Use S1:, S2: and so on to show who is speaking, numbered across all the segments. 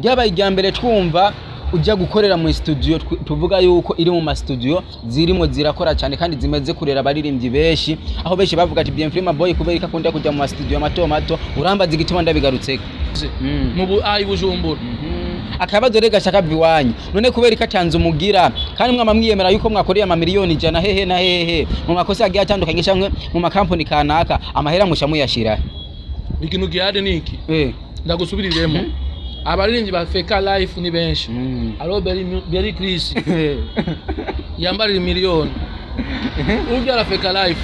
S1: Ryabaye irya mbere twumva ujya gukorera mu studio, tuvuga yuko iri mu ma studio zirimo zirakora cyane kandi zimeze kurera abaririmbyi benshi, aho benshi bavuga ati Bienfrima Boy kubera ko akunda kujya mu ma studio mato mato. Urambaza igituma ndabigarutseko.
S2: Mu bu Bujumbura.
S1: Akabazo rega shaka biwanyu none kubera ko atanze umugira kandi mwama mwiyemera yuko mwakoreye ama miliyoni 100 hehe na hehe mu makosa yagiye atandukanye cyangwa mu makampani kanaka, amahera musha muyashira.
S2: Ikintu gihari niki ndagusubiriremo, abaririmbyi ba Feka Life ni benshi. Alo Berry Chris yambarira miliyoni ubyara Feka Life.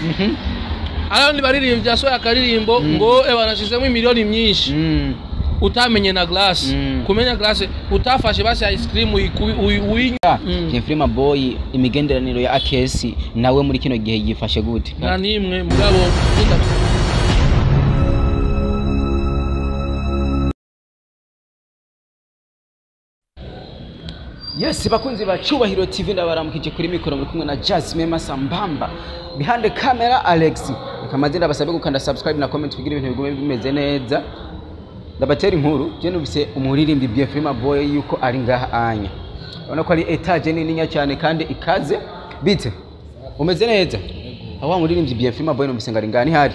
S2: Arandi baririmbyi asoya akaririmbo ngo banashizemo miliyoni myinshi utamenye na glass kumenya glass utafashe basi ice cream uyinywa.
S1: Bienfrima Boy, imigenderaniro ya Akesi nawe muri kino gihe yifashe gute?
S2: Nta nimwe mugabo.
S1: Yes, bakunzi ba Cubahiro TV, ndabaramukije kuri mikoro muri kumwe na Jasmine Masambamba, behind the camera Alex. Reka ndabasabe gukanda subscribe na comment kugira ibintu bigume bimeze neza. Ndabatera inkuru je nubise umuririmbi Bienfrima Boy yuko ari ngaha anya. Urabona ko ari etage nini cyane kandi ikaze. Bite? Umeze neza? Aho wa muririmbyi Bienfrima Boy nubise ngari ngani hari?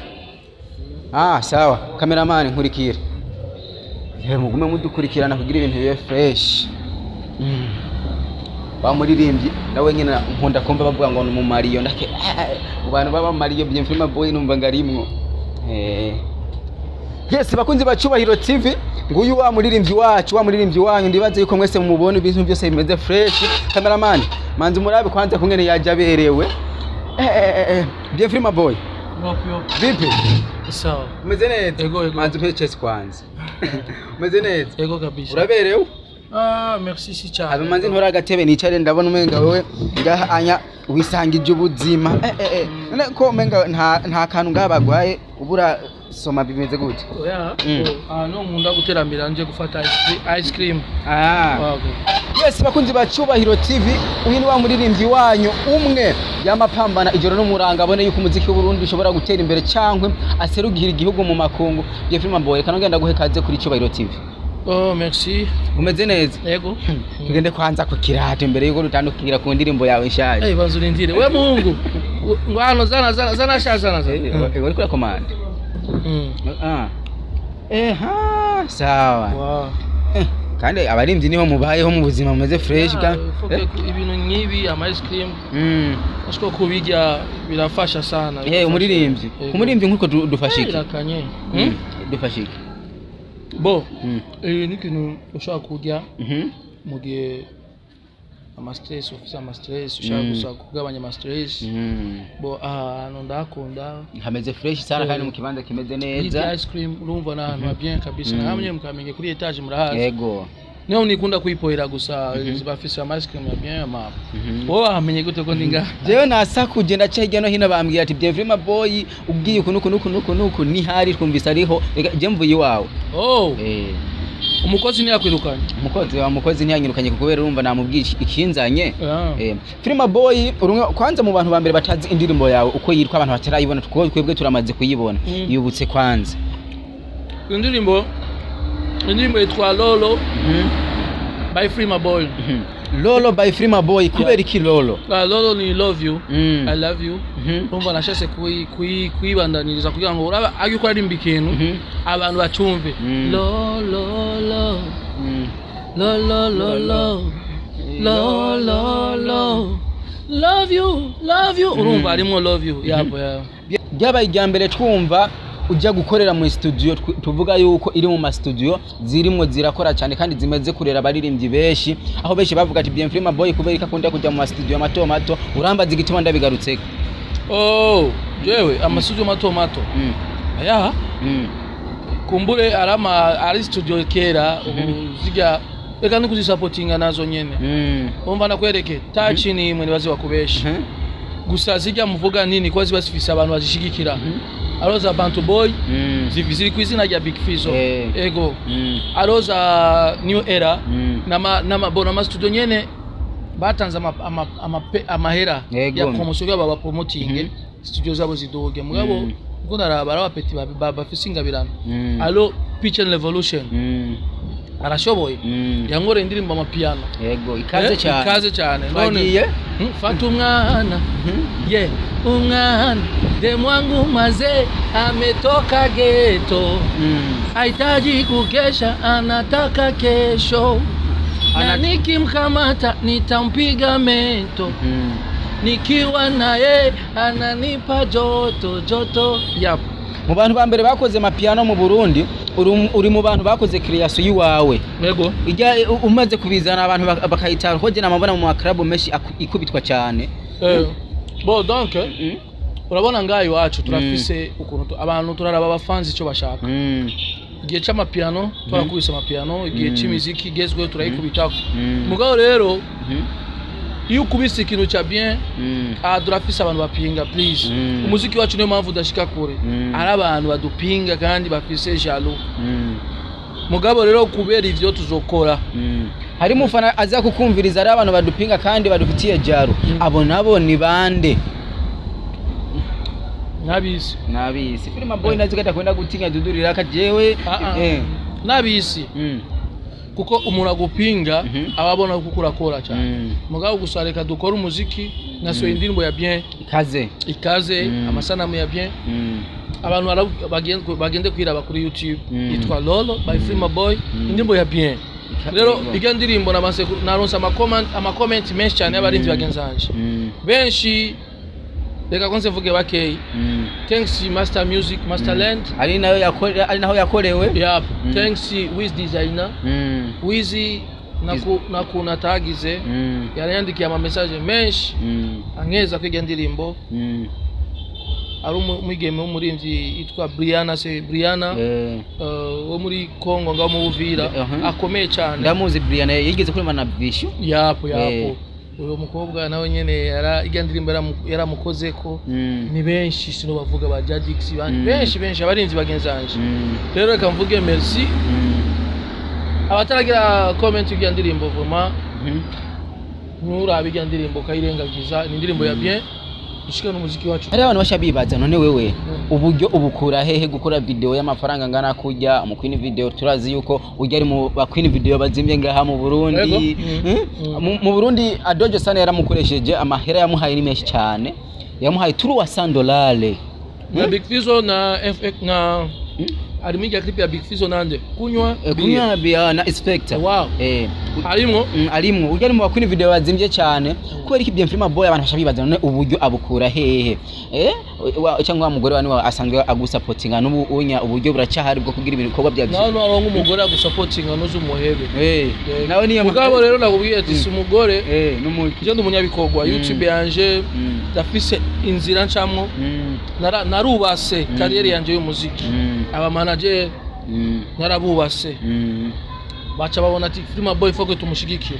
S1: Ah, sawa. Cameraman nkurikira. Ye mugume mudukurikirana kugira ibintu bibe fresh. Ba muririmbyi nawe nyine nkunda kumva bavuga ngo ni mu Mario, ndake abantu baba Mario Bienfrima Boy numva ngarimwo. Yes, bakunzi ba Cubahiro TV, nguyu wa muririmbyi wacu, wa muririmbyi wanyu, ndibaze yuko mwese mumubona ibintu byose bimeze fresh. Cameraman manzi murabe kwanza kungene yaje aberewe. Bienfrima Boy. Vipi?
S2: Sawa.
S1: Umeze neza?
S2: Ego ego.
S1: Manzi mpe chest kwanza. Umeze neza?
S2: Ego kabisa.
S1: Uraberewe?
S2: Ah, merci si cyane.
S1: Abamanzi ntora agatebe nicare, ndabona umenga wewe ngaha anya wisangije ubuzima. None ko umenga nta kantu ngaha bagwaye ubura soma bimeze gute?
S2: Oya, no nkunda guteramira nje gufata ice cream.
S1: Yes, bakunzi ba Cubahiro TV, uyu ni wa muririmbyi wanyu umwe yamapambana ijoro n'umuranga abone yuko umuziki w'u Burundi ushobora gutera imbere cyangwa aserugira igihugu mu makungu. Bienfrima Boy, kanongenda ndaguhe kaze kuri Cubahiro TV.
S2: Oh, merci.
S1: Umeze neza?
S2: Yego.
S1: Tugende kwanza ku kirato imbere yuko rutandukira ku ndirimbo yawe nshaje.
S2: Banzurindire. We muhungu. Ngwano zana zana zana sha zana zana.
S1: Uri kuri commande. Sawa.
S2: Wow.
S1: Kandi abarimvyi niho mubayeho mu buzima mumeze fresh
S2: ka. Ibintu nkibi ama ice cream. Ashko kubijya birafasha sana.
S1: Umuririmbyi. Umuririmbyi nkuko dufashike.
S2: Birakanye.
S1: Dufashike.
S2: Bo, ni ikintu ushobora kurya mu gihe ama stress, ufise ama stress, ushaka gusa kugabanya ama stress. Bo, ahantu ndakunda
S1: hameze fresh sana kandi mu kibanza kimeze neza.
S2: Ice cream urumva na ahantu bien kabisa. Namwe mukamenye kuri etage murahazi.
S1: Yego.
S2: Niho nikunda kuyipohera gusa bafise ama ice cream ya bien ma. Wowe wamenye gute ko ndinga?
S1: Jewe nasakuje ndaca hirya no hino bambwira ati Bienfrima Boy ubwiye uku nuku nuku nuku nuku ni hari twumvise ariho. Je mvuye iwawe.
S2: Oh. Umukozi ntiyakwirukanye.
S1: Umukozi wa mukozi ntiyanyirukanye kubera urumva namubwiye ikinzanye. Frima Boy urumwe kwanza mu bantu ba mbere batazi indirimbo yawe uko yitwa, abantu batarayibona twebwe turamaze kuyibona. Yubutse kwanza.
S2: Indirimbo yitwa Lolo by Frima Boy.
S1: Lolo by Frima Boy, kubera iki Lolo?
S2: Lolo ni love you. I love you. Umva nashase kuyibandaniriza kugira ngo uraba aje uko ari ikintu abantu bacumve. Lo lo lo. Lo lo lo lo. Lo lo lo. Love you, love you. Urumva arimo love you. Yabo ya.
S1: Byabaye irya mbere twumva ujya gukorera mu studio, tuvuga yuko iri mu ma studio zirimo zirakora cyane kandi zimeze kurera abaririmbyi benshi, aho benshi bavuga ati Bienfrima Boy kubera ko akunda kujya mu ma studio mato mato. Urambaza igituma ndabigarutseko.
S2: Oh, jewe ama studio mato mato. Aya. Kumbure arama ari studio kera uziga reka nukuzisupportinga nazo nyene. Umva nakwereke touch ni imwe nibazi wakubesha. Gusa zijya muvuga nini kwa ziba zifise abantu bazishigikira. Aroza Bantu Boy ziri kwizina rya Big Fizzo. Ego. Aroza New Era nama bona ma studio nyene batanze amahera ya promotion yabo ba promoting studio zabo zidoge mugabo ngo naraba abapeti bafise ingabirano. Alo Pitch and Revolution. Arashoboye. Yankoreye indirimbo amapiano.
S1: Yego, ikaze cyane.
S2: Ikaze cyane.
S1: Twagiye.
S2: Fata umwana. Ye, umwana demwangu maze ametoka ghetto. Hahitaji kukesha, anataka kesho. Na nikimkamata nitampiga mento. Nikiwa naye ananipa joto joto. Yap.
S1: Mu bantu ba mbere bakoze amapiano mu Burundi, uri mu bantu bakoze creation yiwawe.
S2: Yego.
S1: Ijya umaze kubizana abantu bakayitara ko je namabona mu maklabu menshi ikubitwa cyane.
S2: Bon donc urabona ngayo iwacu turafise ukuntu abantu turaraba abafanzi icyo bashaka. Igihe c'amapiano turakubise amapiano, igihe c'imiziki igezweho turayikubitako. Mugabo rero iyo ukubise ikintu ca bien, turafise abantu bapinga, please. Umuziki wacu niyo mpamvu udashika kure. Ari abantu badupinga kandi bafise jaloux. Mugabo rero kubera ivyo tuzokora.
S1: Hari mufana aza kukumviriza ari abantu badupinga kandi badufitiye jaro. Abo nabo ni bande?
S2: Nabisi.
S1: Nabisi. Filima boy nazi kata kwenda gutinya dudurira kajewe.
S2: Nabisi. Kuko umuntu agupinga ababona uko urakora cyane. Mugabo gusa reka dukora umuziki naso indirimbo ya bien
S1: ikaze.
S2: Ikaze amasanamu ya bien. Abantu bagende kwiraba kuri YouTube yitwa Lolo by Freema Boy, indirimbo ya bien. Rero iyo ndirimbo naronse ama comment menshi cyane y'abarinzi bagenzanje. Benshi reka konse mvuge bakeye. Thanks Master Music, Masterland.
S1: Ari nayo yakore, ari naho yakorewe.
S2: Yep. Thanks Wiz Designer. Wiz nakuna tagize. Yarandikiye ama message menshi. Ankeza kwiga ndirimbo. Ari umwigeme w'umurimvyi yitwa Brianna, se Brianna wo muri Kongo ngaho mu Buvira, akomeye cyane.
S1: Ndamuzi Brianna, yigeze kurima na Bishu.
S2: Yapo yapo. Uyo mukobwa nawe nyene irya ndirimbo yaramukozeko. Ni benshi sino bavuga ba Jadix bandi benshi abarinzi bagenzanje. Rero reka mvuge merci. Abataragira comment irya ndirimbo vraiment nurabe irya ndirimbo kayirengagiza, ni indirimbo ya bien. Ushika n'umuziki wacu.
S1: Hari abantu bashabibaza none wewe uburyo ubukura hehe gukora video y'amafaranga ngana kujya mu Queen Video? Turazi yuko ujya ari mu ba Queen Video bazimye ngaha mu Burundi. Mu Burundi Adojo sana yaramukoresheje amahera yamuhaye ni menshi cyane. Yamuhaye $300.
S2: Na Big Fizzo na FX na harimo ijya clip ya Big Fizzo nande kunywa
S1: kunywa bia na Inspector.
S2: Wow. Harimo
S1: arimwo ujya ari mu Queen Video bazimye cyane. Kubera iki Bien Freema Boy abantu bashabibaza none uburyo abukura hehe? Cyangwa umugore wani asanzwe agusupportinga n'ubu unya uburyo buracyahari bwo kugira ibikorwa bya
S2: nawe naronka umugore agusupportinga nuzo umuhebe.
S1: Nawe niyo
S2: mugabo rero nakubwiye ati si umugore
S1: n'umuki
S2: je ndumunyabikogwa YouTube yanje ndafise inzira ncamwo. Narubase kariyeri yanje y'umuziki. Aba manager narabubase. Baca babona ati Freema Boy foke tumushigikira.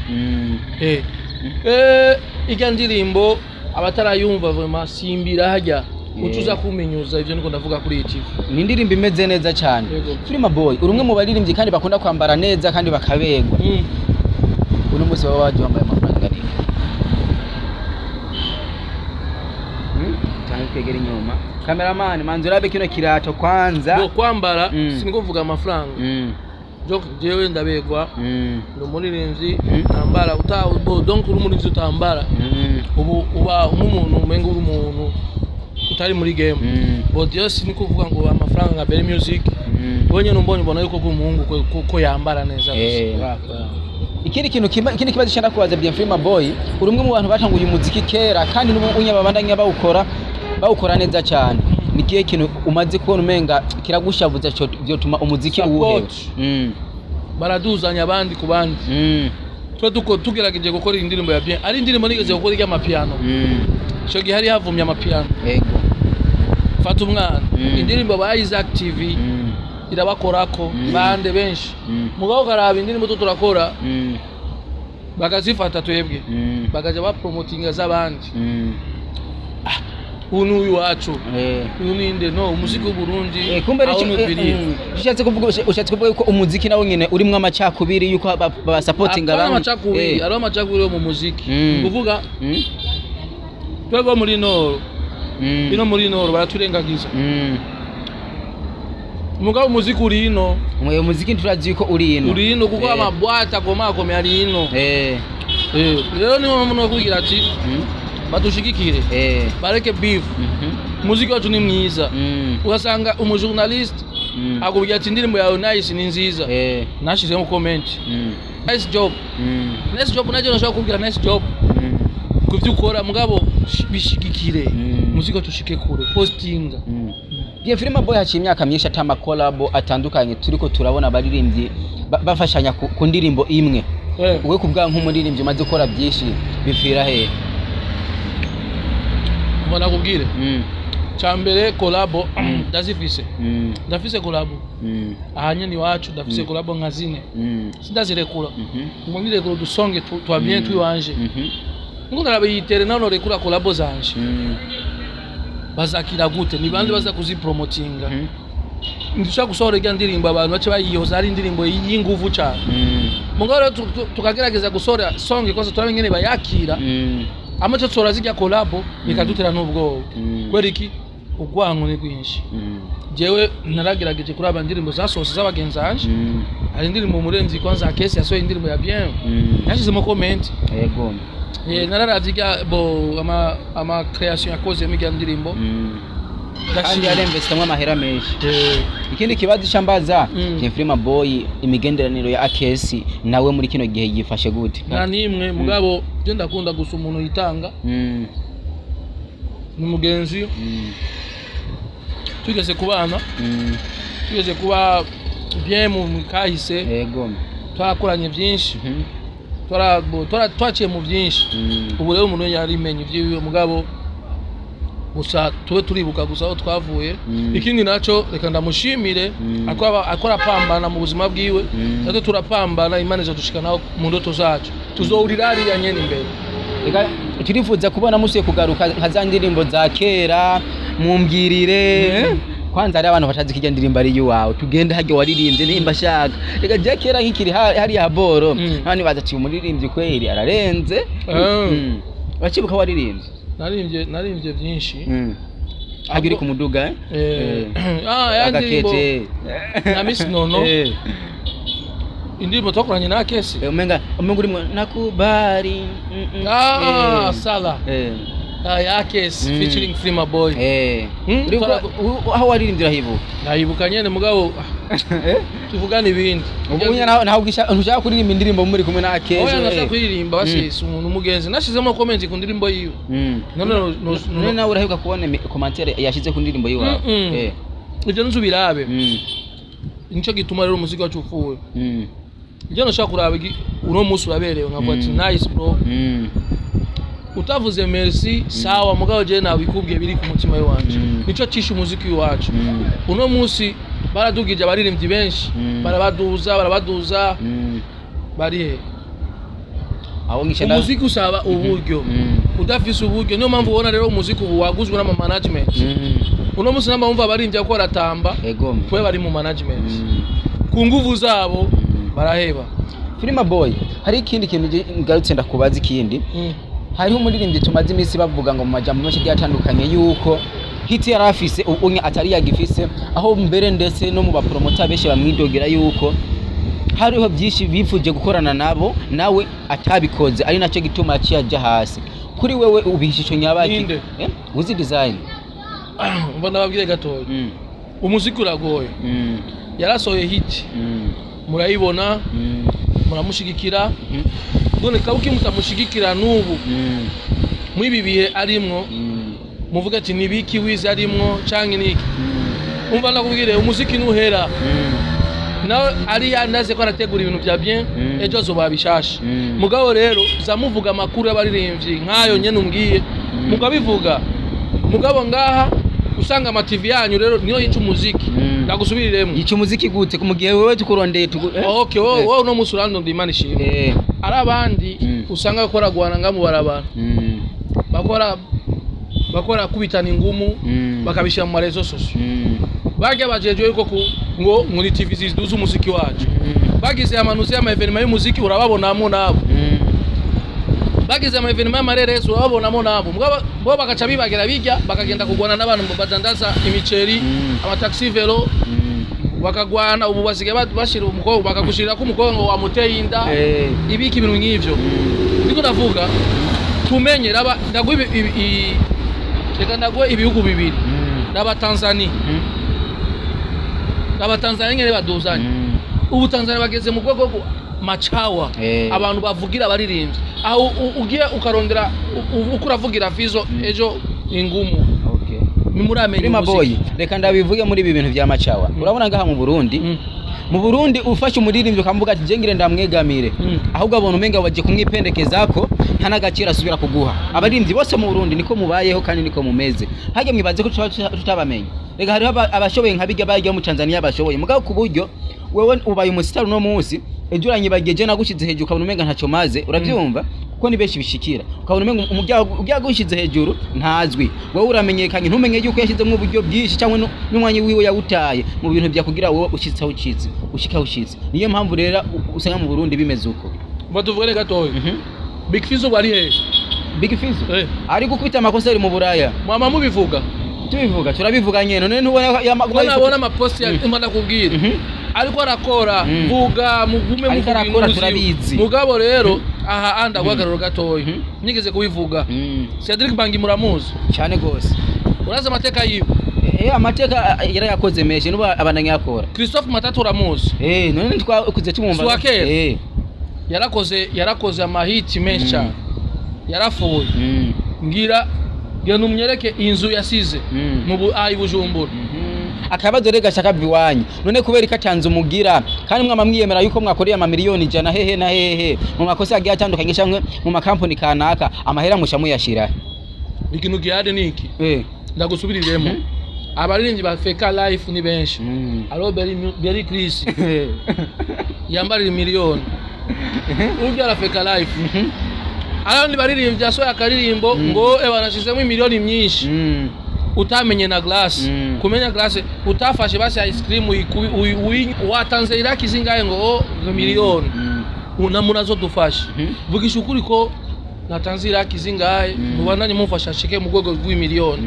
S2: Irya ndirimbo abatarayumva vraiment simbira hajya ucuza kumenyuza ivyo niko ndavuga kuri iyi TV.
S1: Ni indirimbo imeze neza cyane. Freema Boy uri umwe mu baririmbyi kandi bakunda kwambara neza kandi bakabegwa. Uno munsi baba baje bambaye amafaranga ngani? Cyane kwegera inyuma. Cameraman manzi urabe kino kirato kwanza.
S2: Bo kwambara siniko mvuga amafaranga. Donc jewe ndabegwa. Ndi umuririmbyi ntambara donc uri umuririmbyi utambara. Ubu uba nk'umuntu umenga uri umuntu utari muri game. Bo Dios ni kuvuga ngo amafaranga nka Berry Music. Wewe nyene mbona yuko umuhungu ko yambara neza gusa.
S1: Ikindi kintu ikindi kibazo cyanda kubaza Bien Freema Boy, uri umwe mu bantu batanguye umuziki kera kandi n'ubu unyababandanya bawukora neza cyane. Ni kihe kintu umaze kubona umenga kiragushavuza cyo tuma umuziki uwuhewe?
S2: Baraduzanya abandi ku bandi. Twe tuko tugerageje gukora indirimbo ya bien. Ari indirimbo nigeze gukora irya amapiano. Ico gihe hari havumye amapiano.
S1: Yego.
S2: Fata umwana. Indirimbo ba Isaac TV irabakorako bande benshi. Mugabo karaba indirimbo to turakora bakazifata twebwe. Bakaja ba promotinga z'abandi. Uyu uyu wacu. Uyu ninde no umuziki w'u Burundi.
S1: Kumbe ushatse kuvuga yuko umuziki nawo nyene urimwo amacakubiri yuko ba supportinga
S2: abandi. Amacakubiri, ari amacakubiri mu muziki. Kuvuga twebwe muri Noro. Bino muri Noro baraturengagiza. Mugabo umuziki uri ino.
S1: Umuziki turazi ko uri ino.
S2: Uri ino kuko amabwate akomakomeye ari ino. Rero niyo mpamvu nokubwira ati badushigikire, bareke beef. Umuziki wacu ni mwiza. Ugasanga umujournaliste akubwira ati indirimbo yawe nice, ni nziza, nashizemo comment, nice job. Nice job nacyo nashobora kubwira nice job ku byo ukora, mugabo bishigikire, umuziki wacu ushike kure, postinga.
S1: Bien, Freema Boy, haciye imyaka myinshi ata amakolabo atandukanye turiko turabona abaririmbyi bafashanya ku ndirimbo imwe. Wowe kubwa nk'umuririmbyi umaze gukora byinshi, bipfira hehe?
S2: Mbona nakubwire, ca mbere collabo ndazifise. Ndafise collabo aha nyene iwacu, ndafise collabo nka zine, sindazirekura ngo nirekura udusonge twa bien twiwanje, ngo narabiyitere naho norekura collabo zanje, bazakira gute? Ni bande baza kuzipromotinga? Ndushaka gusohora irya ndirimbo abantu bace bayiyoza ari indirimbo y'inguvu cyane. Mugabo rero tukagerageza gusohora song kose turabe ingene bayakira, amaco tora zijya collabo bikadutera n'ubwoba. Kubera iki? Urwango ni rwinshi. Jewe naragerageje kuraba indirimbo zasohotse z'abagenzi banje. Hari indirimbo umurenzi kwanza Akesi yasohoye indirimbo ya bien, yashizemo comment. Nararavye irya bo ama création yakoze irya ndirimbo.
S1: Kandi yaremvesitamwo amahera menshi. Ikindi kibazo cambaza, Freema Boy, imigenderaniro ya Akesi nawe muri kino gihe yifashe gute?
S2: Nta nimwe, mugabo je ndakunda gusa umuntu yitanga, ni umugenzi, tugeze kubana, tugeze kuba bien mu kahise, twarakoranye byinshi, twaciye mu byinshi. Ubu rero umuntu yarimenye iby'iwe, mugabo gusa tube turibuka gusa aho twavuye. Ikindi naco reka ndamushimire, akora apambana mu buzima bwiwe, natwe turapambana, Imana izodushikanaho mu ndoto zacu, tuzohurira hariya nyene imbere.
S1: Reka turifuza kubona musuye kugaruka nka za ndirimbo za kera, mumbwirire, eh? Kwanza hari abantu batazi ko irya ndirimbo ari iwawe, tugende harya waririmbye nimba ashaka. Reka je kera nkikiri hariya boro, abantu baza ati umuririmbyi kweri ararenze. Uracibuka waririmbye?
S2: Naririmbye byinshi.
S1: Harya uri ku muduga, eh?
S2: Ya ndirimbo
S1: Agakete.
S2: na Miss Nono. Indirimbo twakoranye na Kesi.
S1: Umenga urimwo nakubali.
S2: Sala. Ya Kesi featuring Freema Boy.
S1: Aho waririmbye urahibuka?
S2: Ndayibuka nyene, mugabo tuvugane ibindi.
S1: Ubu nyine naho ntushaka kuririmba indirimbo muri kumwe na Akesi?
S2: Oya, ndashaka kuririmba, basese umuntu umugenzi nashizemo comment ku ndirimbo yiwe. None
S1: None nawe uraheruka kubona commentaire yashize ku ndirimbo yiwawe?
S2: Ivyo nzubirabe. Nico gituma rero umuziki wacu upfuye. Njye nashaka kuraba uno munsi uraberewe, nkavuga ati nice bro. Utavuze merci, sawa, mugabo je nabikubwiye biri ku mutima wanje. Nico cishe umuziki wacu. Uno munsi baradugije abaririmbyi benshi, barabaduza, barabaduza, bari he?
S1: Aho ngisha
S2: Umuziki usaba uburyo. Udafise uburyo, niyo mpamvu ubona rero umuziki ubu waguzwe n'ama management. Uno munsi namba wumva abaririmbyi ko baratamba, kwe bari mu management ku nguvu zabo, baraheba.
S1: Freema Boy, hari ikindi kintu ngarutse ndakubaza ikindi. Hariho umuririmbyi tumaze iminsi bavuga ngo mu majambo menshi agiye atandukanye yuko hit yari afise ubu atari yagifise, aho mbere ndetse no mu bapromota benshi bamwidogera yuko hariho byinshi bifuje gukorana nabo nawe atabikoze, ari nacyo gituma yaciye aja hasi. Kuri wewe ubihisha ico nyabaki?
S2: Ninde?
S1: Uzi design.
S2: Mbona babwire gatoya, umuziki uragoye. Yarasohoye hit, murayibona, muramushigikira. None kabuki mutamushigikira n'ubu muri ibi bihe arimwo, muvuga ati nibiki wize arimwo canke niki? Umva ndakubwire, umuziki nuhera, nawe ari yandaze ko arategura ibintu bya bien, ejo azoba bishasha. Mugabo rero zamuvuga amakuru y'abaririmbyi nkayo nyene umbwiye, mukabivuga, mugabo ngaha usanga ama TV yanyu rero niyo yica umuziki. Ndagusubiriremo.
S1: Yica umuziki gute mu gihe wewe tukurondeye eh?
S2: Okay, wowe uno munsi urandonda, Imana ishimwe. Ari abandi usanga bakora guhana nga mu barabara, bakora kubitana ingumu, bakabishyira mu ma réseaux sociaux. Barya bajejwe yuko ngo muri TV ziduza umuziki wacu, bagize amanuzi y'ama événements y'umuziki urababonamo nabo, bagize ama événements y'amareresi urababonamo nabo. Mugabo bo bagaca bibagira bijya bakagenda kugwana n'abantu badandaza imiceri, amataxi vélo. Bakagwana ubu basigaye bashira umukobwa bakagushirira ko umukobwa ngo wamuteye inda ibiki ibintu nk'ivyo. Ndiko ndavuga tumenye raba ndagwe reka ndagwe ibihugu bibiri raba Tanzania raba Tanzania ngene baduzanye ubu Tanzania bageze mu bwoko machawa abantu bavugira abaririmbyi aho ugiye ukarondera uko uravugira Fizo ejo ingumu.
S1: Okay.
S2: Nimuramenye
S1: Prima Boy, reka ndabivuge muri ibi bintu vya machawa. Urabona ngaha mu Burundi mu Burundi ufashe umuririmbyi ukamvuga ati jengire ndamwegamire ahubwo abona umenga waje kumwipendekezako nta nagaciro asubira kuguha. Abaririmbyi bose mu Burundi niko mubayeho kandi niko mumeze. Hage mwibaze ko tutabamenye. Reka hariho abashoboye nka bijya bajya mu Tanzania bashoboye mugabo ku buryo wewe ubaye umusitari no munsi ejo uranyibagiye nagushize hejuru ukabona umenga ntacyo maze urabyumva kuko ni benshi bishikira ukabona umenga umujya hejuru ntazwi wowe uramenyekanye ntumenye yuko yashizemo uburyo bwinshi cyangwa n'umwanya wiwe yawutaye mu bintu bya kugira wowe ushitse aho ucitse ushika aho ushitse. Niyo mpamvu rero usanga mu Burundi bimeze uko.
S2: Batuvugane gatoya. Big Fizzo bari he?
S1: Big Fizzo ari gukubita amakosa ari mu Buraya.
S2: Mama mubivuga
S1: tubivuga turabivuga nyene none ntubona
S2: yamaguma amapost ya imana kubwira ariko arakora vuga mugume
S1: muvuga turabizi
S2: mugabo rero aha anda guhagarara gatoya nigeze kubivuga Cedric Bangi muramuzi
S1: cyane gose
S2: uraza amateka yiwe
S1: amateka yarayakoze meshe nuba abandanya yakora
S2: Christophe Matatu uramuzi
S1: none twakuze tumwumva
S2: yarakoze amahiti menshi cyane yarafuye ngira genda umwereke inzu yasize mu ayi Bujumbura.
S1: Akabazo rega shaka biwanyu none kubera ikatanze umugira kandi mwama mwiyemera yuko mwakoreye ama miliyoni 100 hehe na hehe mu makosa agiye atandukanye cyangwa mu makampani kanaka amahera musha muyashira.
S2: Ikintu gihari niki ndagusubiriremo abaririmbyi ba Feka Life ni benshi aro Berry Chris yambarira miliyoni ubyara Feka Life abandi baririmbyi asoya akaririmbo ngo banashizemo miliyoni myinshi utamenye na glass kumenya glass utafashe basi ice cream watanze iraki zingaye ngo miliyoni unamurazo dufashe vugisha ukuri ko natanze iraki zingaye mubandanye mumfasha shike mu rwego rw'imiliyoni.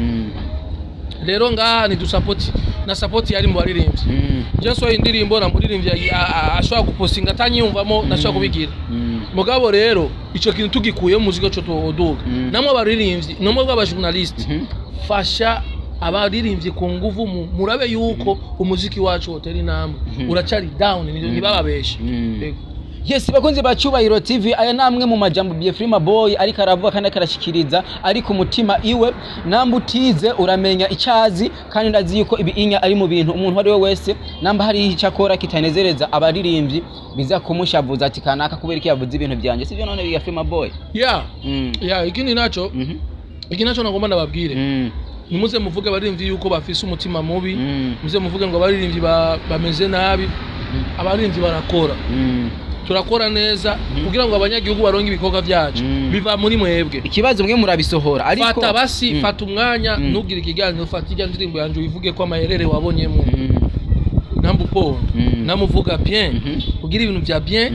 S2: Rero ngaha ni dusupport na support yari mu baririmbyi je so indirimbo na muririmbyi ashobora gupostinga atanyiyumvamo nashobora kubigira mugabo rero ico kintu tugikuye mu muziki cyo tuduga namwe abaririmbyi namwe baba journalist fasha abaririmbyi ku nguvu murabe yuko umuziki wacu hoteli namwe uracari down ntibababeshe.
S1: Yes, bakunze ba Cyubahiro TV, aya namwe mu majambo Prima Boy ariko aravuga kandi akarashikiriza ariko umutima iwe namba utize uramenya icazi kandi ndazi yuko ibi inya ari mu bintu umuntu ari we wese namba hari icyakora kitanezereza abaririmbyi biza kumushavuza ati kanaka kubera iki yavuze ibintu byanje sivyo none biga Prima Boy.
S2: Yeah ikindi naco iki naco nagomba ndababwire nimuze muvuge abaririmbyi yuko bafise umutima mubi muze muvuge ngo abaririmbyi bameze nabi abaririmbyi barakora turakora neza kugira ngo abanyagihugu baronke ibikorwa byacu biva muri mwebwe.
S1: Ikibazo mwe murabisohora ariko
S2: fata basi fata umwanya ntugire ikiganiro fata ijya ndirimbo yanje uyivuge ko amaherere wabonyemo nambupo namuvuga bien kugira ibintu bya bien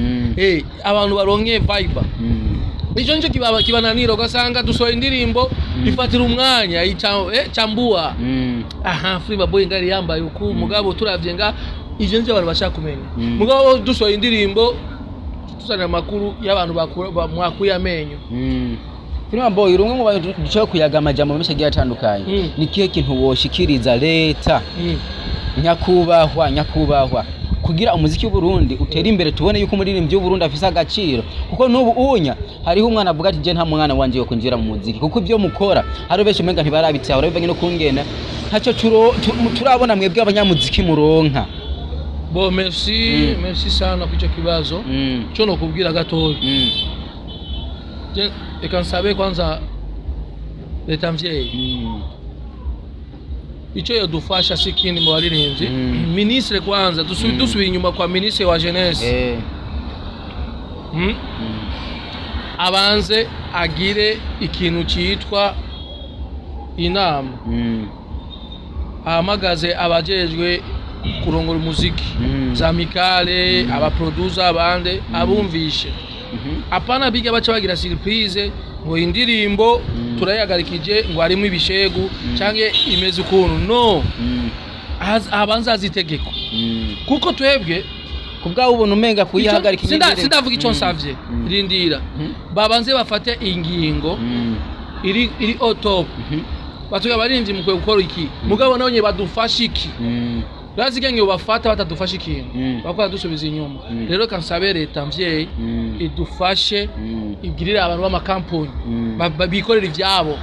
S2: abantu baronke vibe ico nico kibananiro ugasanga dusohoye indirimbo ifatira umwanya chambua aha Prima Boy ngari yambaye uku mugabo turavye nga ivyo nivyo abantu bashaka kumenya mugabo dusohoye indirimbo tuzana amakuru y'abantu mwakuye amenyo.
S1: Prima Boy rumwe mu bantu dushaka kuyaga amajambo menshi agiye atandukanye ni kihe kintu woshikiriza leta nyakubahwa kugira umuziki w'u Burundi utere imbere tubone yuko umuririmbyi w'u Burundi afise agaciro kuko nubu unya hariho umwana avuga ati je nta mwana wanje yo kwinjira mu muziki kuko ibyo mukora hari benshi umenga ntibarabitahura bivanye no kungena ntaco turabona mwebwe abanyamuziki muronka.
S2: Bo merci merci sana kuco kibazo cyo no kubwira gatoya je ekansabe kwanza leta mvyeyi ico yodufasha sikini mu baririmbyi ministre kwanza dusubiye inyuma kwa ministre wa jeunesse abanze agire ikintu citwa inama ahamagaze abajejwe kurongora umuziki za Mikale aba producer abande abumvishe apana biga baca bagira surprise ngo indirimbo turayagarikije ngo harimo ibishegu canke imeze ukuntu no abanza azitegeko Kuko twebwe
S1: Kubwawe ubuntu umenga kuyihagarika.
S2: Sindavuga icyo nsavye. Rindira babanze bafate ingingo iri au top, batuye abarinzi mukwiye gukora iki, mugabo nabonye badufasha iki. Urazi ngo bafata batadufasha ikintu, bakora dusubiza inyuma. Rero kansabe leta mvyeyi idufashe, ibwirire abantu b'amakampuni bikorera ivyabo.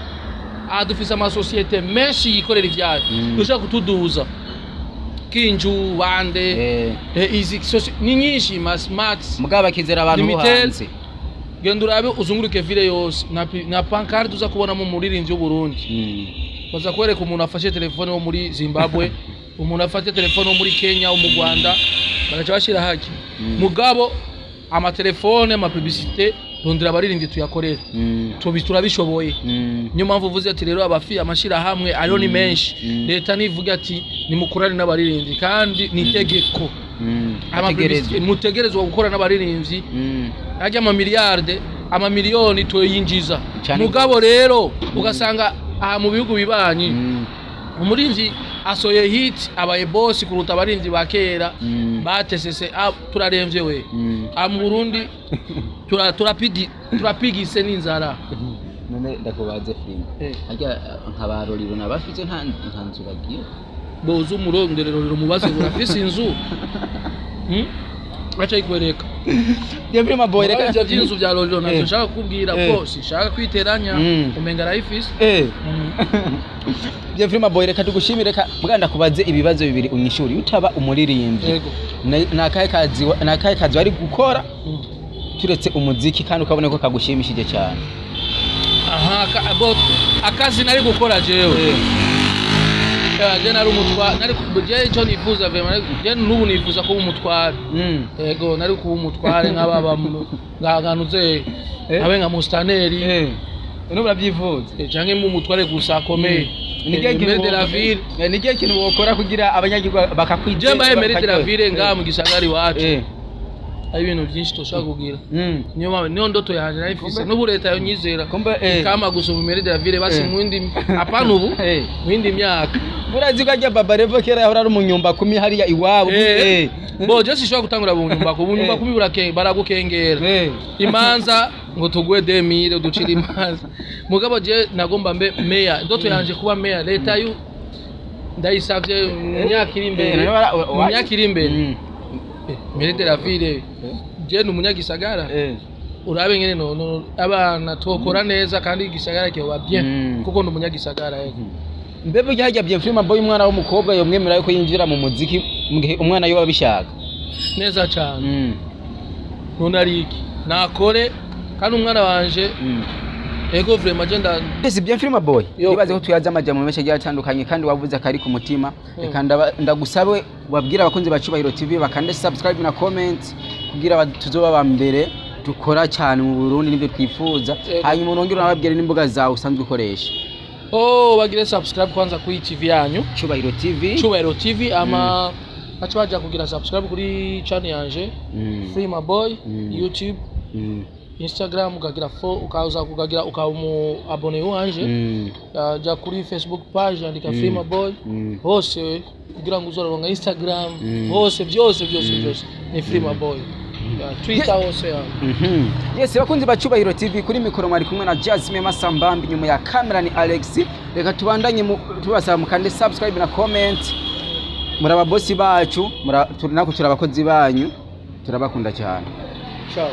S2: Aha dufise amasosiyete menshi yikorera ivyabo, dushobora kutuduza kinju bande. Izi ni nyinshi, ma smart
S1: Mugabo bakizera abantu bo
S2: Limited.
S1: hanze.
S2: Genda urabe, uzunguruke ville yose na pancarte uza kubonamo umuririmbyi w'Uburundi. Baza kwereka umuntu afashe telefone wo muri Zimbabwe, umuntu afashe telefone wo muri Kenya, wo mu Rwanda, bagaca bashira haki. Mugabo amatelefone, amapublicité, rondera abaririmbyi tuyakorere. Tubi turabishoboye. Niyo mpamvu uvuze ati rero abafi amashirahamwe ariyo ni menshi. Leta nivuga ati nimukorane n'abaririmbyi, kandi ni itegeko.
S1: Ategerezwa.
S2: Mutegerezwa gukora n'abaririmbyi. Ajya amamiliyarde, amamiliyoni tuyinjiza.
S1: Cane.
S2: Mugabo rero ugasanga aha mu bihugu bibanyi umuririmbyi asoye hit abaye boss kuruta abaririmbyi ba kera. Batesese, ah, turaremvye we. Aha mu Burundi turapigise n'inzara.
S1: None ndakubaze, Frima, harya nka ba Roriro nabafise nta nzu bagira?
S2: Boza umuronderero rero mubaze ngo urafise inzu? Aca ikwereka.
S1: Bien Frima Boy, reka
S2: Ivyo vy'inzu vya Roriro navyo nshaka kukubwira ko sinshaka kwiteranya, umenga arayifise.
S1: Bien Frima Boy, reka tugushimire. Reka mbwa ndakubaze ibibazo bibiri unyishuri. Utaba umuririmbyi, nakahe kazi wari gukora turetse umuziki, kandi ukabona ko kagushimishije cyane?
S2: Aha, akazi nari gukora jewe, je nari umutware, nari je ico nifuza vraiment, je n'ubu nifuza kuba umutware. Yego, nari kuba umutware nk'ababa nkanuze abe nka mustaneri.
S1: None urabyifuza?
S2: Canke mbe umutware gusa akomeye.
S1: Ni ikihe kintu
S2: Maire de la ville.
S1: Ni ikihe kintu wokora kugira abanyagihugu bakakwizera?
S2: Je mbaye maire de la ville ngaha mu gisagara iwacu, hari ibintu byinshi toshobora kugira. Niyo mpamvu niyo ndoto yanje nari mfise, n'ubu leta yonyizera
S1: Kumbe,
S2: ikama gusa ubu maire de la ville basi, mu yindi, apana ubu, mu yindi myaka.
S1: Murazi ko ajya Baba Levo kera yahora ari umunyumba kumi hariya iwabo.
S2: Bo je sishobora gutangura bunyumba ku bunyumba kumi, baragukengera. Imanza ngo tuguhe 2000 uducira imanza. Mugabo je nagomba mbe meya, ndoto yanje kuba meya. Leta yu ndayisavye mu myaka iri imbere, mu myaka iri imbere. Maire de la ville, je ni umunyagisagara. Urabe ngene no abana twokora neza kandi igisagara kiba bien, kuko ni umunyagisagara, yego.
S1: Mbe burya hajya Bien Frima Boy, umwana w'umukobwa yomwemera yuko yinjira mu muziki mu gihe umwana yoba abishaka?
S2: Neza cyane. None ari iki nakore kandi umwana wanje. Ego, vraiment je nda
S1: Ese Bien Frima Boy,
S2: Yo.
S1: nibaze ko tuyaze amajambo menshi agiye atandukanye kandi wavuze akari ku mutima. Reka ndagusabe wabwira abakunzi ba Cubahiro TV bakande subscribe na comment kugira tuzoba ba mbere dukora cyane mu Burundi, nibyo twifuza.
S2: Yego.
S1: Hanyuma unongere unababwire n'imbuga zawe usanzwe ukoresha.
S2: Oh, bagire subscribe kwanza kuri TV yanyu.
S1: Cubahiro TV.
S2: Cubahiro TV, ama baca baja kugira subscribe kuri channel yanje, Free My Boy, YouTube, Instagram, ukagira fo ukaza kukagira ukaba umu abonné wanje. Ja kuri Facebook page, andika Free My Boy hose kugira ngo uzoronka Instagram, hose byose byose byose ni Free My Boy. Ya, Twitter hose ya.
S1: Yes, bakunzi ba Cubahiro TV, kuri mikoro mwari kumwe na Jasmine Masambambi, nyuma ya kamera ni Alex. Reka tubandanye tubasaba mukande subscribe na comment. Muri ababosi bacu, nako turi abakozi banyu, turabakunda cyane.
S2: Ciao.